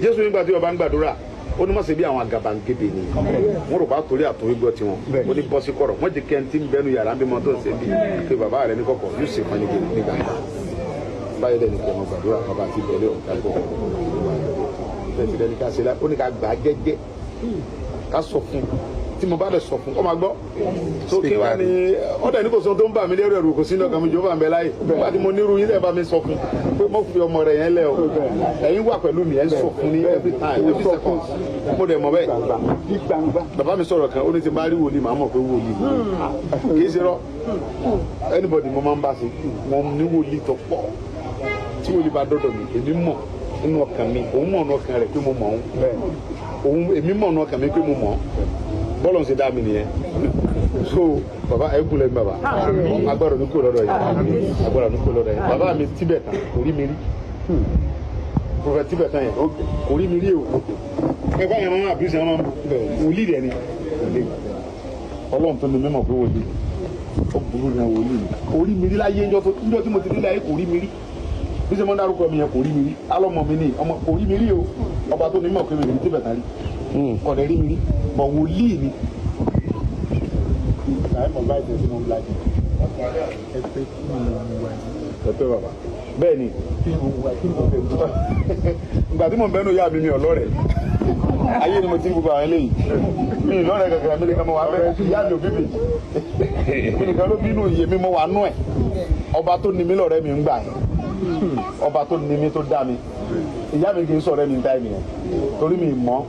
Jésù nígbà tí ọba ń gbàdúrà, ó ní má ṣe bí àwọn àgàbàǹgebè ni wọ́n rò bá torí àtòrí gbọ́ tiwọn. Ó ní bọ́ sí kọ̀rọ̀, wọ́n ti kẹ́ ẹni tí ń bẹ́nu yàrá ń bímọ tó ń ṣe bí pé bàbá rẹ ní kọ̀kọ̀ yóò ṣe fún ẹni nígbà báyìí. Lẹ́nu kí ẹ máa gbàdúrà, bàbá àti ìbẹ̀lẹ̀ ọ̀gá gbọ́ bẹ́ẹ̀ ti lẹ́nu ká ṣe lá. Ó ní ká gbà á jẹ́jẹ́, ká sọ fún. Tí mo bá lè sọ fún ọ, máa gbọ́. So kí wàá ní ọ̀dà ní kò sọ tó ń bà mí lẹ́rù, ẹ̀rù kò sí ní ọkàn mi jù ó bá ń bẹ láyè nígbà tí mo nírú yín lẹ́ẹ̀ bá mi sọ fún pé mo fi ọmọ rẹ̀ yẹn lẹ̀ o. Ẹ̀yin wà pẹ̀lú mi, ẹ̀ ń sọ fún ní every time, every second. Mo dẹ̀ mọ̀ bẹ́ẹ̀. Ní gbangba. Bàbá mi sọ̀rọ̀ kan, ó ní tí n bá rí wòlíì, màá mọ̀ pé wòlíì kì í ṣe rọ́. Anybody mo máa ń bá ṣe, wọn ní wòlíì tó pọ̀. Tí wòlíì bá dọ́dọ̀ mi, èmi mọ̀ nínú ọkàn mi, òun mọ̀ nínú ọkàn rẹ̀ pé mo mọ̀ òun, èmi mọ̀ nínú ọkàn mi pé mo mọ̀. Bọ́lọ̀ ń ṣe dá mi nìyẹn. So bàbá, ẹ gúnlẹ̀ mi, bàbá, agbára ní kò lọ́dọ̀ yìí, agbára ní kò lọ́dọ̀ yìí. Bàbá mi tíbẹ̀ tán kò rí mi rí. Prophet tíbẹ̀ tán yẹn kò rí mi rí o. Ẹ bá yẹn máa àbísí yẹn máa wòlíì rẹ ni. Ọlọ́run tó ní mímọ̀ pé wòlíì ó burú ní wòlíì ni. Kò rí mi rí láyé. Ńjọ́ tí mo ti rí láyé, kò rí mi rí. Bí sẹ mọ́ ń dárúkọ mi yẹn, kò rí mi rí. Alọ́mọ mi ní ọmọ, kò rí mi rí o. Ọba tó ní mọ̀ pé mi rí tíbẹ̀ tán rí, kọ̀dẹ̀ rí mi rí, bọ̀ wòlíì ni. Láì mọ̀ báyìí tẹ̀sí mọ́ bíláàdì. Ẹ pé kí ni mo wà ní. Ẹ pé bàbá, bẹ́ẹ̀ ni. Kí ni mo wà, kí ni mo fẹ́ gbọ́? Ìgbà tí mo bẹ́nu yá mi, mi ò lọ́rẹ̀. Ayé ni mo ti ń gbogbo àwọn eléyìí, mi ì lọ́rẹ̀ kankan. Mi nìkan mo wà bẹ́ẹ̀. Ìyá mi ò bí mi, mi nìkan ló bínú iye mi, mo wà nú ẹ̀. Ọba tó ní mi lọ́rẹ́ mi ń gbà yẹn, ọba tó ní mi tó dá mi. Ìyá mi kì í sọ̀rọ̀ mi ní táìmì yẹn torí mi mọ̀.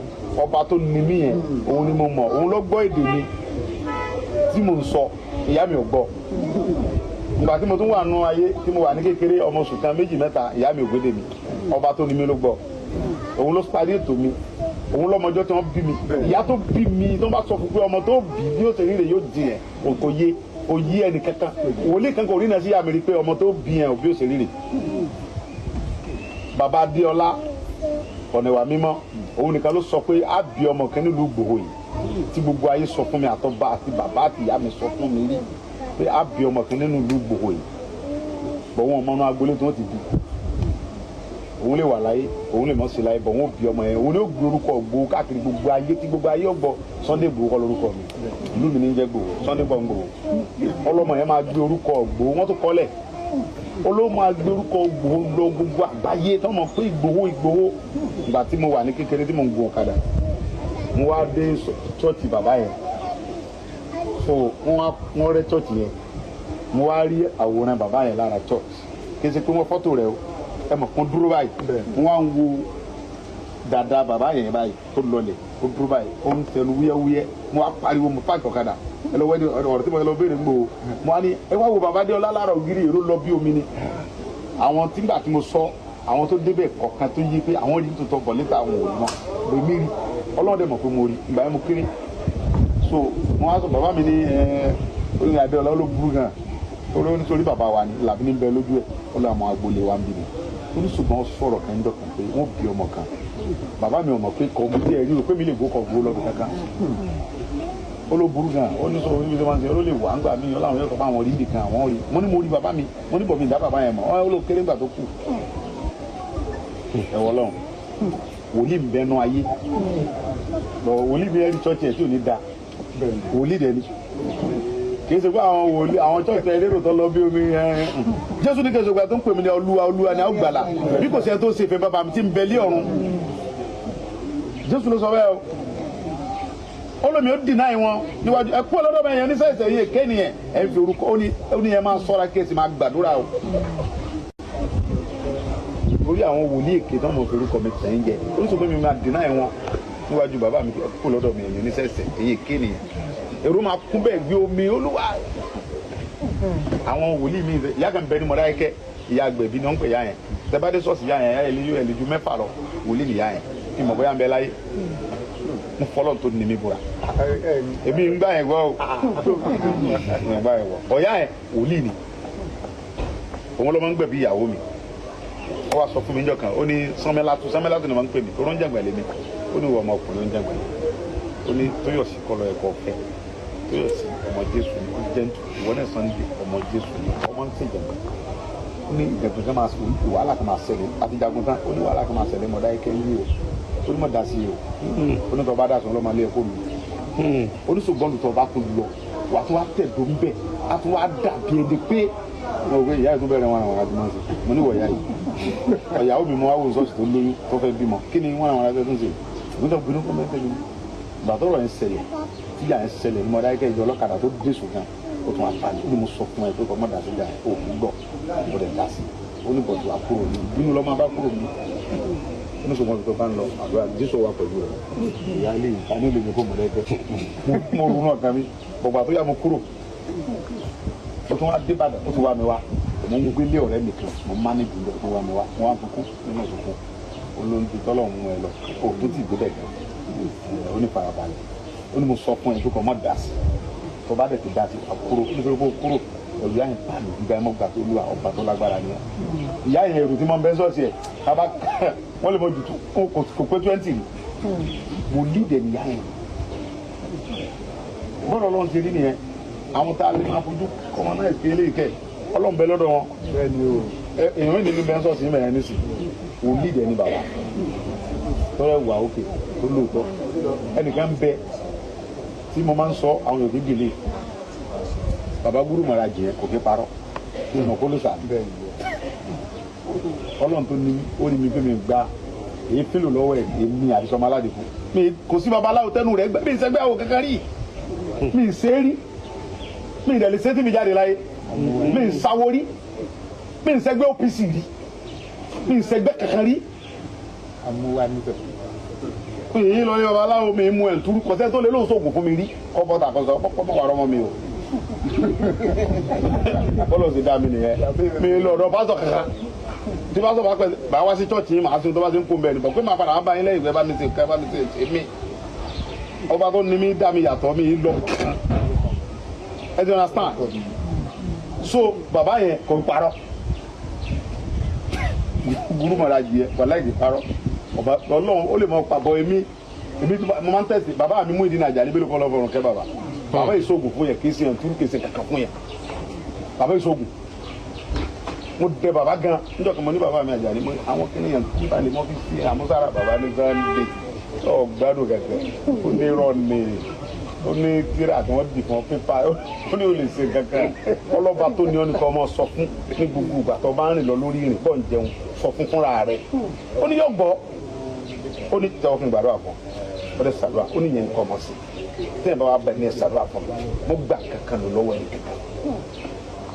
Ọba tó ní mi yẹn, òun ni mo mọ̀, òun ló gbọ́ èdè mi tí mo ń sọ, ìyá mi ò gbọ́. Ìgbà tí mo tún wà nù ayé, tí mo wà ní kékeré, ọmọ oṣù kan, méjì, mẹ́ta, ìyá mi ò gbédè mi. Ọba tó ní mi ló gbọ́, òun ló parí ètò mi, òun lọ́mọjọ́ tí wọ́n bí mi. Ìyá tó bí mi, tó bá sọ fún pé ọmọ tó bí bí ó ṣe rí rè yóò di yẹn, kò yé, kò yé ẹnì kankan. Wòlíì kan kò rí náà sí ìyá mi rí pé ọmọ tó bí yẹn ò bí ó ṣe rí rè. Bàbá Adéọlá ọ̀nà ìwà mímọ́, òun nìkan ló sọ pé á bí ọmọ kan nílùú Ìgbòho yìí, tí gbogbo ayé sọ fún mi, àtọ́ba àti bàbá àti ìyá mi sọ fún mi rí pé á bí ọmọ kan nínú ìlú Ìgbòho yìí, bọ̀ wọn ọmọ náà agboolé tí wọ́n ti bí. Òun lè wà láyé, òun lè mọ̀ sí láyé, bọ̀ wọn ò bí ọmọ yẹn, òun yóò gbé orúkọ Ìgbòho káàkiri gbogbo ayé, tí gbogbo ayé ọgbọ. Sunday Ìgbòho kọ́ lórúkọ mi, ìlú mi ní jẹ́ Ìgbòho. Sunday gbọ̀ Ìgbòho. Ọlọ́mọ yẹn máa gbé orúkọ Ìgbòho, wọ́n tún kọ́lẹ̀ olóò máa gbé orúkọ Ìgbòho lọ gbogbo àgbáyé tó mọ̀ pé Ìgbòho, Ìgbòho. Ìgbà tí mo wà ní kékeré, tí mo ń gun ọ̀kadà, mo wá dé church bàbá yẹn. So wọ́n wá wọ́n rẹ́ church yẹn, mo wá rí àwòrán bàbá yẹn lára church. Kì í ṣe pé wọ́n fọ́tò rẹ̀ o, ẹ mọ̀ kó dúró báyìí. Wọ́n wá ń wo dada bàbá yẹn báyìí tó lọlẹ̀, ó dúró báyìí, ó ń tẹnu wúyẹ́wúyẹ́. Mo wá pariwo, mo park ọ̀kadà, ẹ lọ wẹ́ni ọ̀rọ̀ tí mo lọ béèrè ń gbò. Mo wá ní ẹ wá wo bàbá Adéọlá lára ògiri. Èrò lọ bí omi ni. Àwọn tí gbà tí mo sọ, àwọn tó débẹ̀ kọ̀ọ̀kan tó yí pé àwọn rí tuntun bọ̀ létà, àwọn ò mọ̀ lèmi rí. Ọlọ́run dẹ̀ mọ̀ pé mo rí. Ìgbà yẹn mo kéré. So mo wá sọ bàbá mi ní ẹ ó ní Adéọlá ló burú gan olórí, nítorí bàbá wa ni làbí ní bẹ lójú ẹ. Ó lọ àwọn agboolé wa ń bí mi. Ó ní ṣùgbọ́n ó sọ̀rọ̀ kan dọ̀kan pé wọ́n bí ọmọ kan. Bàbá mi ò mọ̀ pé kọ́ mo tí ẹ rí o pé mi lè gbó kọ́ gbó lọ́dún kankan. Ó ló burú gan. Ó ní sọ orí mi tó máa ń ṣe, ó lè wà ń gbà mí. Ó láwọn yóò sọ pé àwọn rí nìkan àwọn rí. Mo ní mo rí bàbá mi, mo ní bọ̀ mi ìdá bàbá yẹn mọ̀. Ó ló kéré ńgbà tó kù. Ẹ̀wọ̀ lọ́hùn, wòlíì ń bẹnu ayé bọ̀. Wòlíì bí ẹni church ẹ̀ tí ò ní da wòlíì dẹ̀ ni. Kì í ṣe pé àwọn wòlíì, àwọn church ẹ̀ lérò tó lọ bí omi ẹ̀. Jésù ní kẹsàn-án tó ń pè mí ní Olúwa, Olúwa ni àwọn gbàlà, bí kò sí ẹ tó ṣe ìfẹ́ bàbá mi tí ń bẹ lé ọ̀run. Jésù ló sọ bẹ́ẹ̀ o. Olómi ó dìnnà wọn níwájú ẹ kú ọlọ́dọ̀ bẹ́ẹ̀ yẹn ní sẹ́sẹ̀ yìí èké nìyẹn. Ẹ fi orúkọ ó ní ẹ máa sọ́ra kí ẹ sì máa gbàdúrà o, orí àwọn wòlíì èké tó ń mọ̀ fi orúkọ mi tẹ̀ ń jẹ. Oríṣi pé mi máa dìnnà wọn níwájú bàbá mi. Ẹ kú lọ́dọ̀ mi, ẹ̀yìn oníṣẹ́sẹ̀ èyí èké nìyẹn. Èrò máa kún bẹ́ẹ̀ gbé omi Olúwa. Àwọn wòlíì mi, ìyá kan bẹ ní Mọdákẹ́kẹ́, ìyá àgbẹ̀bí ni wọ́n ń pè ìyá yẹn. Tẹ́bádé sọ́ọ̀sì ìyá yẹn, ẹ̀ lè ju mẹ́fà lọ. Wòlíì nìyá yẹn. Ìmọ̀ bóyá ń bẹ láyé. Mo fọlọ́ tó ní mi búra, èmi ń gbà yẹn gbọ́ o, ń gbà yẹn gbọ́. Ọ̀yá yẹn wòlíì ni, òun ló máa ń gbẹ̀bí ìyàwó mi. Ó wá sọ fún mi níjọ́ kan, ó ní Sánmẹ́látú, Sánmẹ́látú ni wọ́n ń pè mí tó ń jàgbá lé mi. Ó ní ìwọ ọmọkùnrin ń jàgbá yìí, ó ní Tóyọ̀sí kọ́ lọ ẹ̀kọ́ fẹ́. Tóyọ̀sí ọmọ Jésù ni, ó jẹ́ ìwọ náà Sunday ọmọ Jésù ni, ọmọ ń ṣèjàgbá. Ó ní ìjàgbọ́n kan máa wàhálà kan máa ṣẹlẹ̀ àti jagun tán. Ó ní wàhálà kan máa ṣẹlẹ̀ Mọdákẹ́kẹ́ yìí o. Ó ní mọ̀ dá sí i o. Ó ní tọ́ bá dà sọ ọlọ́mọ ilé ẹ̀kọ́ mi. Oníṣògbọ́n tó bá tún lọ wà tún wá tẹ̀dó ń bẹ̀, á tún wá dàbí ẹni pé mo gbé ìyá yìí tún bẹ̀rẹ̀ wọn àwọn àti máa ń sè. Mo ní wọ̀ ìyá yìí, ọ̀yàwó mi, mo wá wò sọ́ọ̀sì tó lóyún, tó fẹ́ bímọ, kí ni wọ́n àwọn ará tó ń sè? Mo tó gbinú kọ́ mẹ́fẹ́ mi. Ìgbà tó rọ̀ ń ṣẹlẹ̀, tíyà ń ṣẹlẹ̀ ní mọ́dá ìjọ ọlọ́kadà tó dé sùn gan, ó tún wá pa ní. Ó ní mo sọ fún ẹ pé kọ́ mọ́ dà sí ìjà ẹ̀, ó kú gbọ́, mo dẹ̀ dá sí. Ó ní bọ̀dù àkúrò mi bínú lọ́mọ bá kúrò mi. Ó ní sọmọ tó bá ń lọ àdúrà, Jésù wà pẹ̀lú rẹ̀. Ìyá ilé yìí, ta ní olè mi kó mọ̀lẹ́kẹ́ mo rú náà kan mi bọ̀gbà tó yá, mo kúrò. Ó tún wá dé Ìbàdàn, ó tún wá mi wá. Mo ń gbé ilé ọ̀rẹ́ mi kan, mo má níbi ìlú, ó tún wá mi wá. Mo wá ń sunkún nínú sunkún olóńgbé tọ́lọ̀ ń mú ẹ lọ, ó tún ti gbé bẹ̀ gan. Ó ní farabalẹ̀. Ó ní mo sọ fún ẹ pé kò mọ̀ dá sí, tó bá dẹ̀ ti dá sí, kúrò nítorí pé ó kúrò. Ẹ̀rù yá yẹn bá mi. Ìgbà yẹn mo gbà tó Olúwa ọba tó lágbára ni ẹ. Ìyá yẹn, èrò tí mo ń bẹ́ sọ́ọ̀sì ẹ̀ bàbá wọ́n lè mọ ju kò pé 20 rí. Mo lídẹ̀ níyà yẹn. Bọ́ọ̀lù Ọlọ́run ti rí nìyẹn. Àwọn tá a lè máa fojú kọ́mọ náà ìpè eléyìí kẹ́, Ọlọ́run bẹ lọ́dọ̀ wọn. Bẹ́ẹ̀ni o. Èèyàn ní bẹ́ẹ̀ sọ́ọ̀sì ní bẹ̀rẹ̀ nísì. Wòlíì dẹ̀ ni bàbá tọ́lẹ̀ wà òkè tó lóòótọ́. Ẹnìkan bẹ tí mo máa ń sọ, àwọn yòókù bìlẹ̀ bàbá gúrú mọ̀ra jẹ́, kò fi parọ́ ìmọ̀ kó ló sà. Bẹ́ẹ̀ni. Ọlọ́run tó ní ó ní mi pé mi gba èyí fílò lọ́wọ́ ẹ̀, èmi àti sọmọ aládìkú mi kò sí. Babaláwo tẹnu rẹ̀ gbẹ mi ì sẹ́gbẹ́ àwọn kankan rí, mi ì ṣe é rí, mi ì dẹ̀lẹ̀ sétí mi jáde láyé, mi ì sáwó rí, mi ì sẹ́gbẹ́ OPC rí, mi ì sẹ́gbẹ́ kankan rí. Amúwá níbẹ̀. Mi ì lọ ní babaláwo, mi ì mú ẹ̀ túrú kọ́sẹ́ tó lé lóun sóògùn fún mi rí kọ́ bọ́tà kọ́sọ́ kọ́ mọ́ wàrọ́ mọ́ mi o. Bọ́lọ̀ sì dá mi nìyẹn. Mi ì lọ ọ̀dọ̀ pásítọ̀ kankan. Tí pásítọ̀ bá pẹ́ bá wá sí church yìí, màá sí tó bá ti ń kó bẹ́ẹ̀ ni bọ̀ pé màá padà wá bá yín lẹ́yìn pé bá mi ṣe kẹ́ bá mi ṣe èmi. Ọba tó ní mi dá mi yàtọ̀, mi ì lọ kankan. Ẹ ti understand? So bàbá yẹn kò ń parọ́, gúrú mọ̀ra jì yẹ, wàláì kì í parọ́. Ọba Ọlọ́run ó lè mọ pàbọ̀. Èmi tó mo máa ń tẹ̀sí bàbá mi Muyideen Ajani bẹ́ẹ̀ ló kọ́ lọ́fọ̀rùn kẹ́. Bàbá yìí sóògùn fún yẹn, kì í ṣe ẹ̀ntúrú, kì í ṣe kankan fún yẹn. Bàbá yìí sóògùn, mo dẹ bàbá gan níjọ́ kan. Mo ní bàbá mi Àjàní, mo ní àwọn kìnìún yẹn tí bá lè mọ́ fi sí àmúsára. Bàbá ní Sunday ọ gbádùn kẹ̀kẹ́. Ó ní irọ́ ni, ó ní tíra tí wọ́n dì fún pépà, ó ní ó lè ṣe kankan. Ọlọ́ba tó ní ọ ní kọ́ ọmọ sọ fún ní gbogbo ìgbà tó bá ń rìn lọ lórí ìrìn bọ́ ń jẹun, sọ fún fúnra rẹ̀, ó ní yóò gbọ́. Ó ní tẹ́wọ́ fún gbàdúrà fún ó lè ṣàdúrà. Ó ní yẹn ní kọ́ ọmọ sí tẹ́yìn bá wà bẹ̀ ní ẹ̀ ṣàdúrà fún mi. Mo gbà kankan lò lọ́wọ́ yẹn kankan.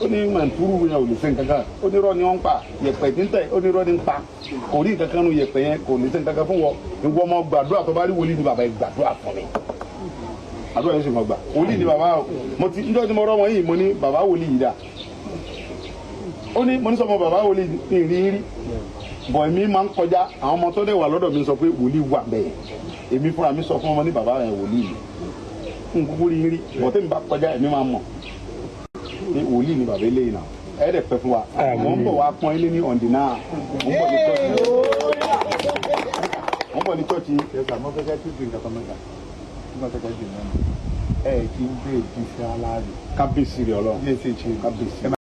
Ó ní màntúrú yẹn ò lè ṣe nǹkan kan. Ó ní irọ́ ni wọ́n ń pa yẹ̀pẹ̀ tí ń tẹ̀. Ó ní irọ́ ni ń pa, kò rí nǹkan kan nu yẹ̀pẹ̀ yẹn, kò lè ṣe nǹkan kan fún wọn. Ìwọ ọmọ gbàdúrà tó bá rí wòlíì ni bàbá yẹn gbàdúrà fún mi. Àdúrà yẹn sì mọ̀ gbà. Wòlíì ni bàbá o. Mo ti njọ́ tí mo rọ́ wọn yìí, mo ní bàbá wòlíì yìí dà. Ó ní mo ní sọmọ bàbá wòlíì ní rí rí bọ̀. Èmi máa ń kọjá, àwọn ọmọ tó dẹ̀ wà lọ́dọ̀ mi sọ pé wòlíì wà bẹ́ẹ̀. Èmi fúnra mi sọ fún ọmọ ní bàbá yẹn wòlíì yìí n kúkú rí rí bọ̀. Tẹ́mi bá kọjá, èmi máa mọ̀ ní wòlíì ni bàbá eléyìí náà. Ẹ dẹ̀ pẹ́ fún wa. Mò ń bọ̀ wá pọ́n ilé ní ọ̀ǹdì náà. Mò ń bọ̀ ní church, mò ń bọ̀ ní church. Yes sir, mo fẹ́ kẹ́ tún di nǹkan kan mẹ́ta tí mo fẹ́ kẹ́ di mẹ́rin. Ẹ kí n gbé ìdí sí aláàrẹ̀. Kábíyèsí rẹ̀ Ọlọ́run. Yé ṣe ṣe. Kábíyèsí.